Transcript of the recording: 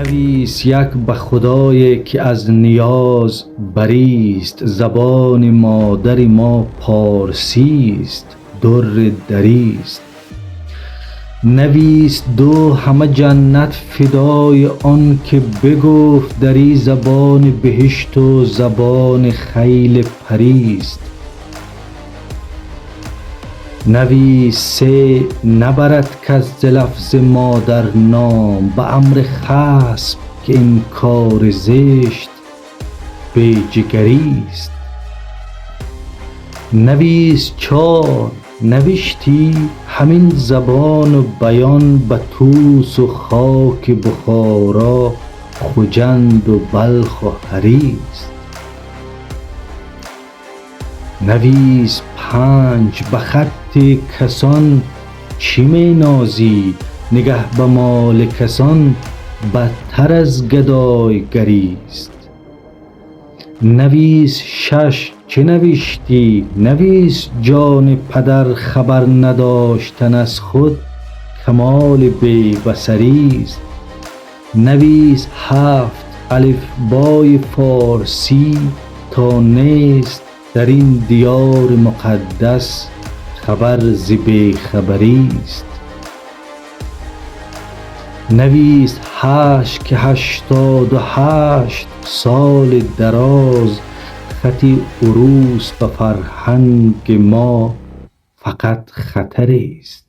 Навис як ба худое ки аз ниёз барист, забони модари мо порсист, дурри дарист. Навис ду ҳама ҷаннат фидои он ки бигуфт дарӣ забони биҳишту забони хайли парист. Навис се набарад кас зи лафзи модар ном ба амри хасм, ки ин кори зишт беҷигарист. Навис чор навиштӣ ҳамин забону баён ба тӯсу хоки Бухоро, Хуҷанду Балху Ҳарист. Навис панҷ ба хатти касон чӣ менозӣ? Нигаҳ ба моли касон бадтар аз гадойгарист. Навис шаш чӣ навиштӣ? Навис ҷони падар хабар надоштан аз худ камоли бебасарист. Навис ҳафт алифбои форсӣ то нест дар ин диёри муқаддас хабар зи бехабарист. Навис ҳашт ки 88 соли дароз хати урус ба фарҳанги мо фақат хатарест.